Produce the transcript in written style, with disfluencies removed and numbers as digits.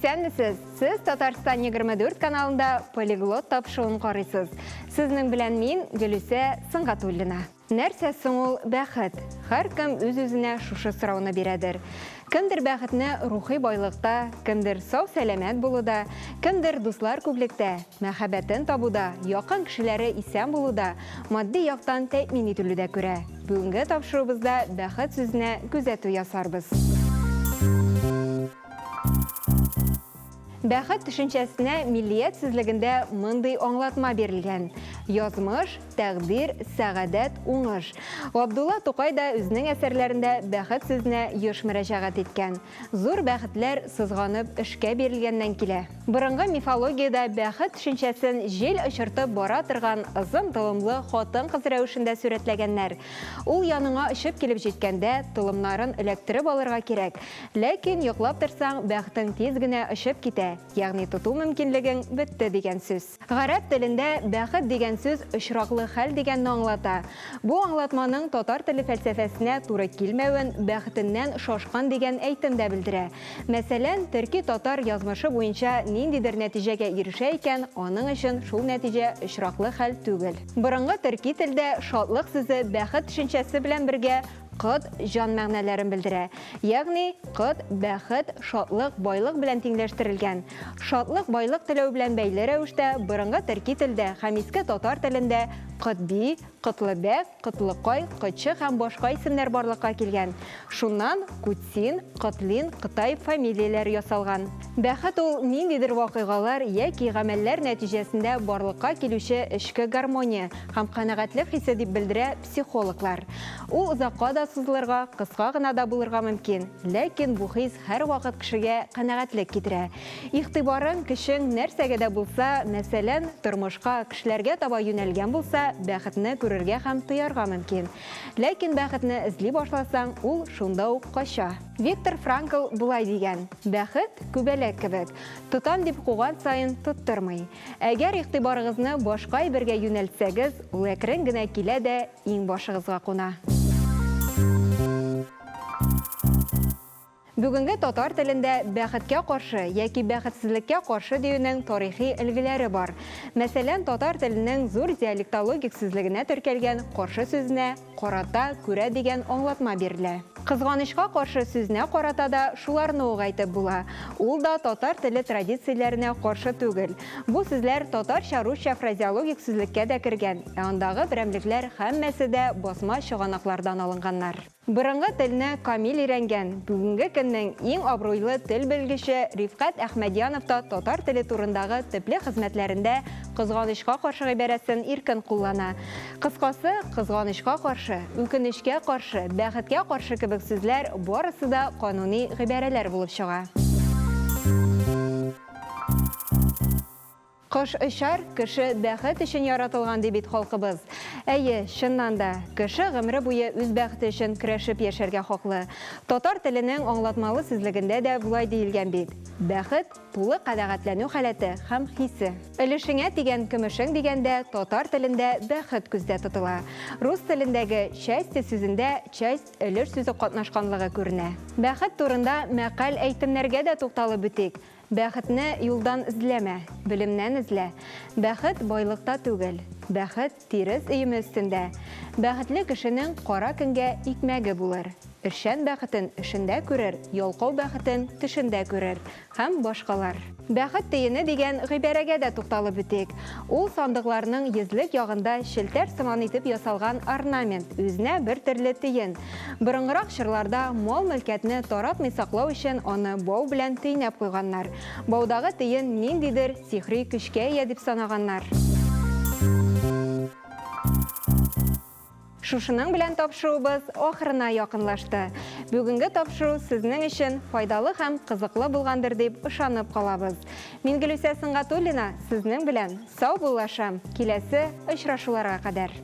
Исәнмесез! Сез Татарстан 24 каналында Полиглот тапшыруын карыйсыз. Сезнең белән мин, Гөлүсә Сөнгатуллина. Нәрсә соң ул бәхет? Һәркем үз-үзенә шушы сорауны бирәдер. Кемдер бәхетне рухи байлыкта, кемдер сау-сәламәт булуда, кемдер дуслар күплектә, мәхәббәтен табуда, якын кешеләре исән булуда, матди яктан тәэмин ителүдә күрә. Бүгенге тапшыруыбызда бәхет сүзенә күзәтү ясарбыз. Бәхет төшенчәсенә миллият сүзлегендә мондый аңлатма бирелгән: язмыш, тәкъдир, сәгадәт, уңыш. Габдулла Тукай да үзенең әсәрләрендә бәхет сүзенә еш мөрәҗәгать иткән. Зур бәхетләр сызганып эшкә бирелгәннән килә. Борынгы мифологиядә бәхет төшенчәсен җил очыртып бара торган озын толымлы хатын-кыз рәвешендә сурәтләгәннәр. Ул яныңа очып килеп җиткәндә, толымнарын эләктереп алырга кирәк. Ләкин йоклап торсаң, бәхетең тиз генә очып китә, ягъни тоту мөмкинлегең бетте дигән сүз. Гарәп телендә бәхет дигән сүз очраклы хәл дигәнне аңлата. Бу аңлатманың татар теле фәлсәфәсенә туры килмәвен бәхетеннән шашкан дигән әйтем дә белдерә. Мәсәлән, төрки-татар язмышы буенча ниндидер нәтиҗәгә ирешә икән, аның өчен шул нәтиҗә очраклы хәл түгел. Борынгы төрки телдә шатлык сүзе бәхет төшенчәсе белән бергә Кот, җан мәгънәләрен белдерә. Ягъни, кот, бәхет, шатлык, байлык белән тиңләштерелгән. Шатлык, байлык теләү белән бәйле рәвештә борынгы төрки телдә һәм иске татар телендә Котби, Котлыбәк, Котлыкай, Котчы һәм башка исемнәр барлыкка килгән. Шуннан Кутсин, Котлин, Кытай фамилияләре ясалган. Бәхет ул ниндидер вакыйгалар яки гамәлләр нәтиҗәсендә барлыкка килүче эчке гармония һәм канәгатьлек хисе дип белдерә психологлар. Ул озакка да сузылырга, кыска гына да булырга мөмкин, ләкин бу хис һәрвакыт кешегә канәгатьлек китерә. Игътибарың, көчең нәрсәгә дә булса, мәсәлән, тормышка, кешеләргә таба юнәлгән булса, бәхетне күрергә һәм тоярга мөмкин. Ләкин бәхетне эзли башласаң, ул шунда ук кача. Виктор Франкл болай дигән, Бәхет, күбәләк кебек. Тотам дип куган саен тоттырмый. Әгәр игътибарыгызны башка әйбергә юнәлтсәгез, ул әкрен генә килә дә иңбашыгызга куна. Бүгенге татар телендә бәхеткә каршы яки бәхетсезлеккә каршы диюнең тарихи өлгеләре бар. Мәсәлән, татар теленең зур диалектологик сүзлегенә теркәлгән каршы сүзенә карата, күрә дигән аңлатма бирелә. Кызганычка каршы сүзенә карата да шуларны ук әйтеп була. Ул да татар теле традицияләренә каршы түгел. Бу сүзләр татарча-русча фразеологик сүзлеккә дә кергән, ә андагы берәмлекләр һәммәсе дә басма чыганаклардан алынганнар. Борынгы телне камил өйрәнгән, бүгенге көннең иң абруйлы тел белгече Рифкать Әхмәдьянов та татар теле турындагы төпле хезмәтләрендә кызганычка каршы гыйбарәсен иркен куллана. Кыскасы, кызганычка каршы, үкенечкә каршы, бәхеткә каршы кебек сүзләр барысы да кануни гыйбарәләр булып чыга. Кош очар, кеше бәхет өчен яратылган, ди бит халкыбыз. Әйе, чыннан да, кеше гомере буе үз бәхете өчен көрәшеп яшәргә хаклы. Татар теленең аңлатмалы сүзлегендә дә болай диелгән бит, Бәхет, тулы канәгатьләнү халәте һәм хисе. Өлешеңә тигән көмешең дигәндә татар телендә бәхет күздә тотыла. Рус телендәге счастье сүзендә часть өлеш сүзе катнашканлыгы күренә. Бәхет турында мәкаль-әйтемнәргә дә тукталып үтик. Бәхетне юлдан эзләмә, белемнән эзлә. Бәхет байлыкта түгел, бәхет тирес өеме өстендә. Бәхетле кешенең кара көнгә икмәге булыр. Эшчән бәхетен эшендә күрер, ялкау бәхетен төшендә күрер һәм башкалар. Бәхет төене дигән гыйбарәгә дә тукталып үтик. Ул сандыкларның йөзлек ягында челтәр сыман итеп ясалган орнамент, үзенә бер төрле төен. Борынгырак чорларда мал-мөлкәтне таратмый саклау өчен аны бау белән төйнәп куйганнар. Баудагы төен ниндидер сихри көчкә ия дип санаганнар. Шушының белән тапшыруыбыз ахырына якынлашты. Бүгенге тапшыру сезнең өчен файдалы һәм кызыклы булгандыр дип ышанып калабыз. Мин Гөлүсә Сөнгатуллина сезнең белән саубуллашам. Киләсе очрашуларга кадәр.